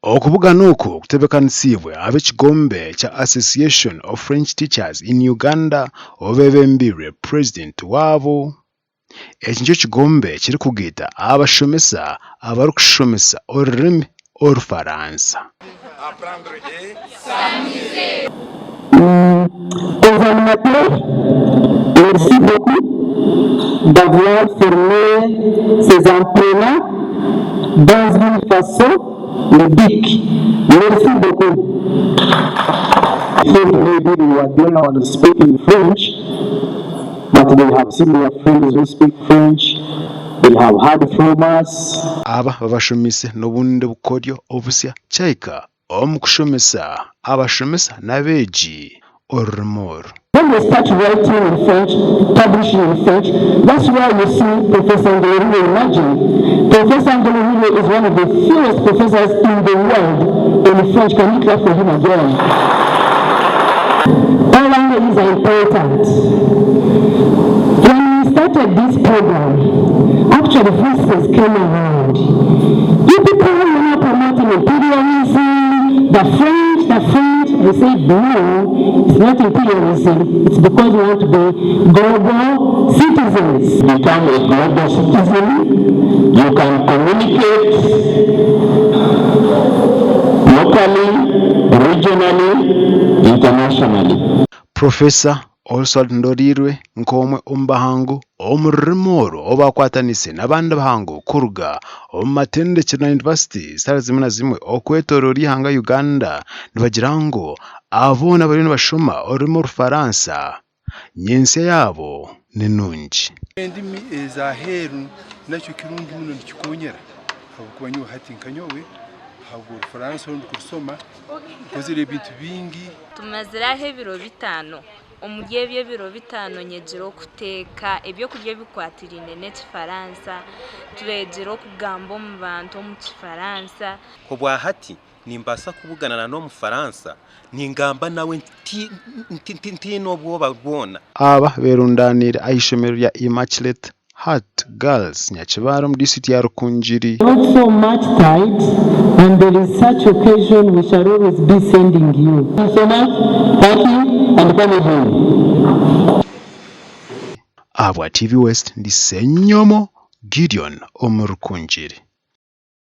Okubugana oku kutebekanisiibwe ab'ekigombe kya Association of French Teachers in Uganda obebembeirwe Purezidenti waabo. Eki nikyo kigombe ekirikugaita abashomesa abarikushomesa orurimi Orufaransa. Aux animateurs, merci beaucoup d'avoir formé ces apprenants dans une façon ludique. Merci beaucoup. Think maybe we were the only ones speaking French, but they have seen their friends who speak French, they have heard from us. Aba babashomeise n'obundi bukoryo obusya kyahika omu kushomesa abashomesa n'abeegi orurimi oru. When they start writing in French, publishing in French, that's where you see Professor Ndoleriire emerging. Professor Ndoleriire is one of the fewest professors in the world in French. Can you clap for him again? All languages are important. When we started this program, actually voices came around. You people are now promoting imperialism, the French, the French. We said no, it's not imperialism. It's because we want to be global citizens. Become a global citizen, you can communicate locally, regionally, internationally. Professor Oswald Ndolirwe nk'omwe omu bahangu omu rurimi oru ou baakwatanise n'abandi bahangu kuruga omu matendekyero na yunivasite zitari zimwe na zimwe okwetooroora eihanga Uganda nibagira ngu abo boona abariyo nibashoma orurimi Orufaransa nyentsya yaabo ni nungi. Endimi ez'aheeru nakyo kirungi muno nikikonyera habwokuba nyowe hati nka nyowe habw'Orufaransa oru ndikurusoma nkozire ebintu bingi. Tumazire aha ebiro bitaano. Omuri ebyo ebiro bitaano nyegire okuteeka ebyokurya ebikwatiraine n'Ekifaransa, twegire okugamba omu bantu omu Kifaransa. Obwahati nimbaasa kubugana na n'Omufaransa ningamba nawe ntaine obwoba bwona. Aba berundaaniire aha ishomero rya Immaculate Heart Girls Nyakibale omu disiturikiti ya Rukungiri. Not so much tight and there is such occasion we shall always be sending you. Thank you so much, thank you and come again. Ahabwa TV West ndi Ssenyomo Gideon omu Rukungiri.